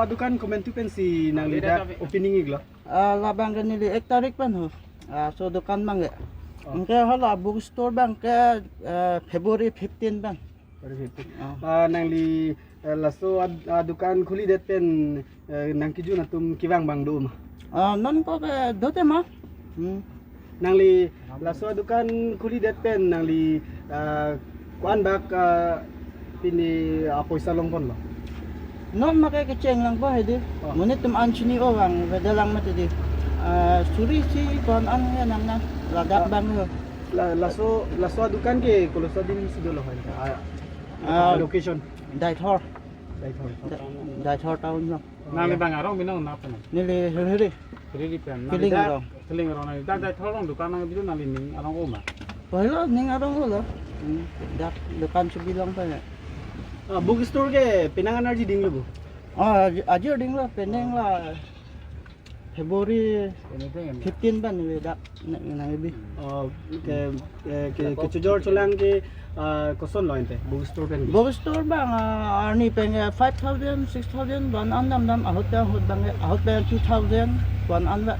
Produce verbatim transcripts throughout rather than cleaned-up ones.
Dukan komantu pensi nangli dak opening iklo? Ah, labang ke neli ek tarik pen ho. Ah, laso dukan abang ke. Oh. Anke hala book store abang ke, eh, February fifteen abang. February fifteen. Ah. Ah, nangli, eh, laso ad-, ah, dukan khuli det pen, eh, nangkejun atum kevang abang do ma? Ah, non ko ke dote ma. Hmm. Nangli laso dukan khuli det pen nangli, ah, ko-an bak, ah, pini, ah, poisa longponlo? Non ma ke kecheng lang pa hedi. Oh. Monit atum an chini-o abang, beda lang mati di. Ah, suri isi ko-an an ya nang na. Ladak Ah. abang ho. La, laso, laso dukan ke koloso adim si dolo hoi? Ah, Ah. location. Deithor. Deithor. Da-, Deithor town lo. Nangli bang arong binong nangli pen? Neli Hirhiri. Hirhiri pen. Piling Nangli dak arong. Piling arong nangli. Dak Deithor along dukan nangbi do nangli ning arong-o ma? Pahilo ning arong-o lo. Hmm. Dak dukan chebi long pa ya. Ah, book store ke penang an arji dinglo bo? Ah, aji, aji dinglo, penang la February Anything. fifteen abang neli dak nang, nangbi. Oh, ke, ke, ke, kechojor chelang ke, ah, kosonlo ante, book store pen? Book store abang, ah, arni pen, ah, five thousand, six thousand, ko-an an dam dam, ahut pen, ahut abang, ahut pen two thousand, ko-an an ba.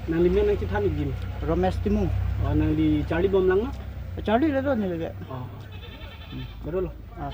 Nangli men nangchethan ikji ma? Romesh Timung. Oh, nangli charli bom lang ma? Charli le do neli ke. Oh. Baru lo. Ah.